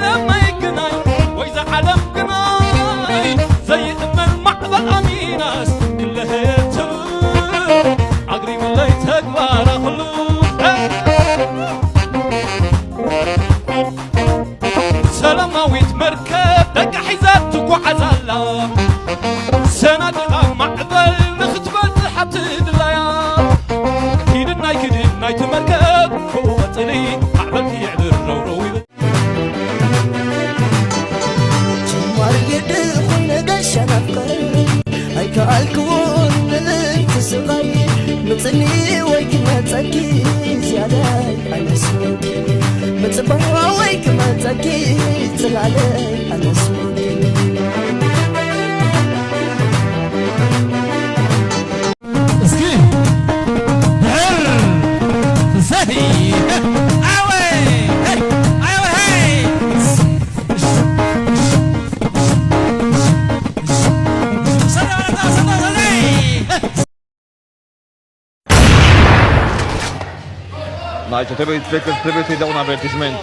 ዓለም ኣይግናይ ወይ ዝዓለም ግናይ ዘይእመን ማዕበል ኣሚናስ ክለህትር ኣግሪምለይ ተግባራ ኩሉ ሰላማዊት መርከብ ደቃ ሒዛ ትጓዓዝ ኣላ። ሰናድቓ ማዕበል ንኽትበጽሕ ኣብቲ ድላያ። ኪድናይ ክድናይ ትመርከብ ብኡ ቀጽሊ ማዕበል ክይዕብር ረውረው ይብል። ጀማሪ ግዲ ኮይነ ጋሻ ናፍቀረኒ ኣይከኣልክዎን ምልእቲ ስቓይ ምጽኒ ወይ ክመጸኪ ዝያዳይ ኣይመስልኪ ምጽባሕ ወይ ክመጸኪ ጽላለይ ኣይመስልኪ እስኪ ድሕር ዘሂ ኣወ ሄይ ኣወ ሄይ Nice, te vedo, te vedo, te do un avvertimento.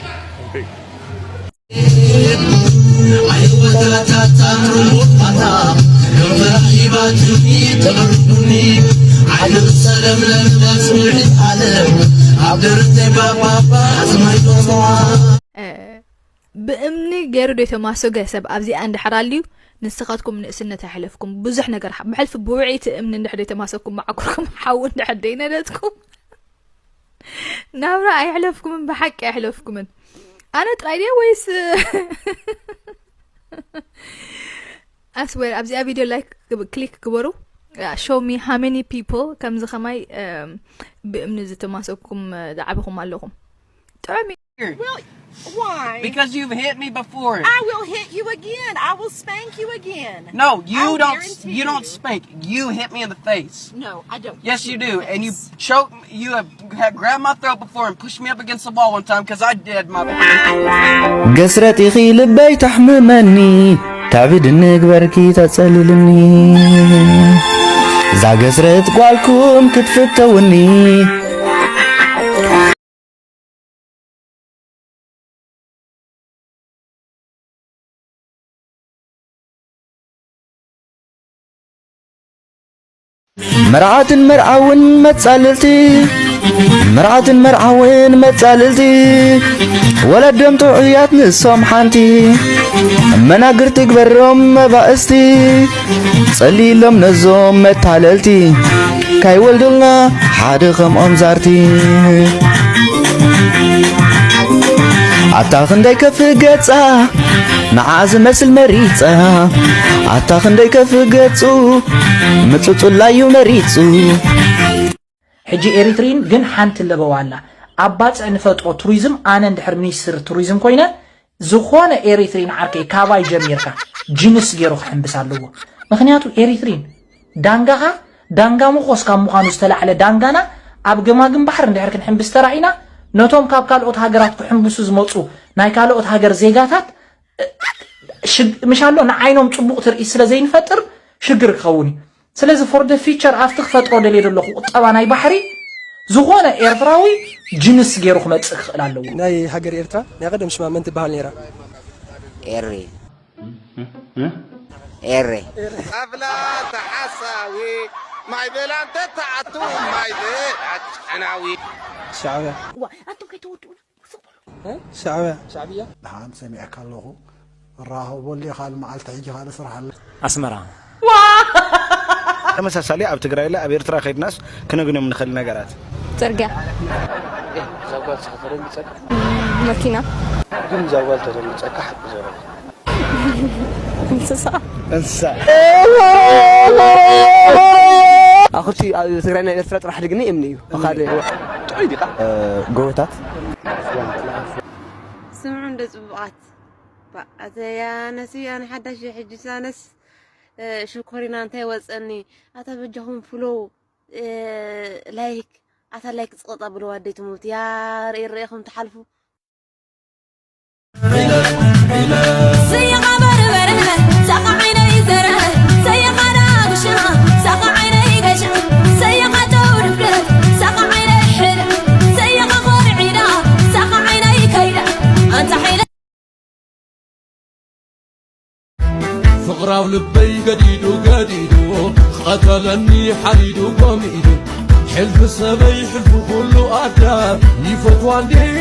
ብእምኒ ገይሩ ደይተማሰገ ሰብ ኣብዚኣ እንድሕር ኣልዩ፣ ንስኻትኩም ንእስነት ኣይሕለፍኩም። ብዙሕ ነገር ሓ-፣ ብሕልፊ ብውዕይቲ እምኒ እንድሕር ደይተማሰኩም፣ መዓኩርኩም ሓዊ እንድሕር ደይነደድኩም፣ ናብራ ኣይሕለፍኩምን፣ ብሓቂ ኣይሕለፍኩምን። ኣነ ጥራይ ድየ ወይስ? ኣስዌር ኣብዚኣ ቪድዮ ላይክ ክሊክ ግበሩ። Show me how many people ከምዚ ከማይ ብእምኒ ዝተማሰኩም ዝዓበኹም ኣለኹም። ጥዑም እዩ። Well, why? Because you've hit me before. I will hit you again. I will spank you again. No, you I don't. Guarantee you don't spank. You hit me in the face. No, I don't. Yes, you do. And you choke. You have had grabbed my throat before and pushed me up against the wall one time because I did my. ገስረጥ ኢኺ ልበይ ተሕምመኒ። ታዕቢድ ንግበርኪ ተጸልልኒ። እዛ ገስረጥ ጓልኩም ክትፍተውኒ። መርዓትን መርዓውን መጻልልቲ መርዓትን መርዓውን መጻልልቲ ወለዶም ጥዑያት ንሶም ሓንቲ መናግርቲ ግበሮም መባእስቲ ጸሊሎም ነዞም መታለልቲ ካይወልዱልና ሓደ ከምኦም ዛርቲ ኣታ ክንደይ ከፍእ ገጻ ንዓ ዝመስል መሪጻ ኣታ ክንደይ ከፍእ ገጹ ምጹጹላዩ መሪጹ። ሕጂ ኤሪትሪን ግን ሓንቲ ለበዋ ኣላ። ኣብ ባጽዕ ንፈጥሮ ቱሪዝም ኣነ እንድሕር ሚኒስትር ቱሪዝም ኮይነ ዝኾነ ኤሪትሪን ዓርከይ ካባይ ጀሚርካ ጅንስ ገይሩ ክሕምብስ ኣለዎ። ምኽንያቱ ኤሪትሪን ዳንጋኻ ዳንጋ መኾስ ካብ ምዃኑ ዝተላዕለ ዳንጋና ኣብ ገማግም ባሕሪ እንድሕር ክንሕምብስ ተራኢና ነቶም ካብ ካልኦት ሃገራት ክሕምብሱ ዝመጹ ናይ ካልኦት ሃገር ዜጋታት ምሻሎ ንዓይኖም ጽቡቕ ትርኢት ስለ ዘይንፈጥር ሽግር ክኸውን እዩ። ስለዚ for the future ኣብቲ ክፈጥሮ ደልየ ዘለኹ ቁጠባ ናይ ባሕሪ ዝኾነ ኤርትራዊ ጅንስ ገይሩ ክመጽእ ክኽእል ኣለዎ። ናይ ሃገር ኤርትራ ናይ ቀደም ሽማ መን ትበሃል ነይራ? ኤሪ ኤሪ ኣፍላ ተሓሳዊ ማይ በላ እንተ ተኣቱ ማይ በላ ጨናዊ። ሻዕብያ። ሻዕብያ። ደሓን ሰሚዐካ ኣለኹ። እራኸበሉ ኢኻ ልመዓልቲ ሕጂ ካልእ ስራሕ ኣሎ። ኣስመራ። ተመሳሳሊ ኣብ ትግራይ ለ ኣብ ኤርትራ ከይድናስ ክነግንዮም ንኽእል ነገራት። ጽርግያ። መኪና። ግን እዛ ጓል ተደምፀካ ሓቂ ዘረባ። እንስሳ። እንስሳ። ኣኽቲ ኣብ ትግራይ ናይ ኤርትራ ጥራሕ ድግኒ እምኒ እዩ። ኣኻደ ጥዑይ ዲኻ? ጎቦታት። ስምዑ እንደ ጽቡቓት። ባእ ኣተ ያነስ ኣነ ሓዳሽ እየ ሕጂ ሳነስ ሽኮሪና እንታይ ወጸኒ ኣታ በጃኹም ፍሎው ላይክ ኣታ ላይክ ጽቕጥ ኣብልዋ ኣደይ ትሞት ያ ርእይ ርእይኹም ትሓልፉ። ሰይኻ በርበረ ሳኻ ዓይነይ ዘረ ሰይኻ ዳጉሻ ሳኻ ዓይነይ ገሻ ሰይኻ ጨው ድፍረት ሳኻ ዓይነይ ሕረ ሰይኻ ኮርዒዳ ሳኻ ዓይነይ ከይዳ ኣንታ ሓይለ ምቕራብ ልበይ ገዲዱ ገዲዱ፣ ክቐተለኒ ሓዲዱ ጎሚዱ። ሕልፊ ሰበይ ሕልፊ ኩሉ ኣዳም ይፈትዋ እንዴ?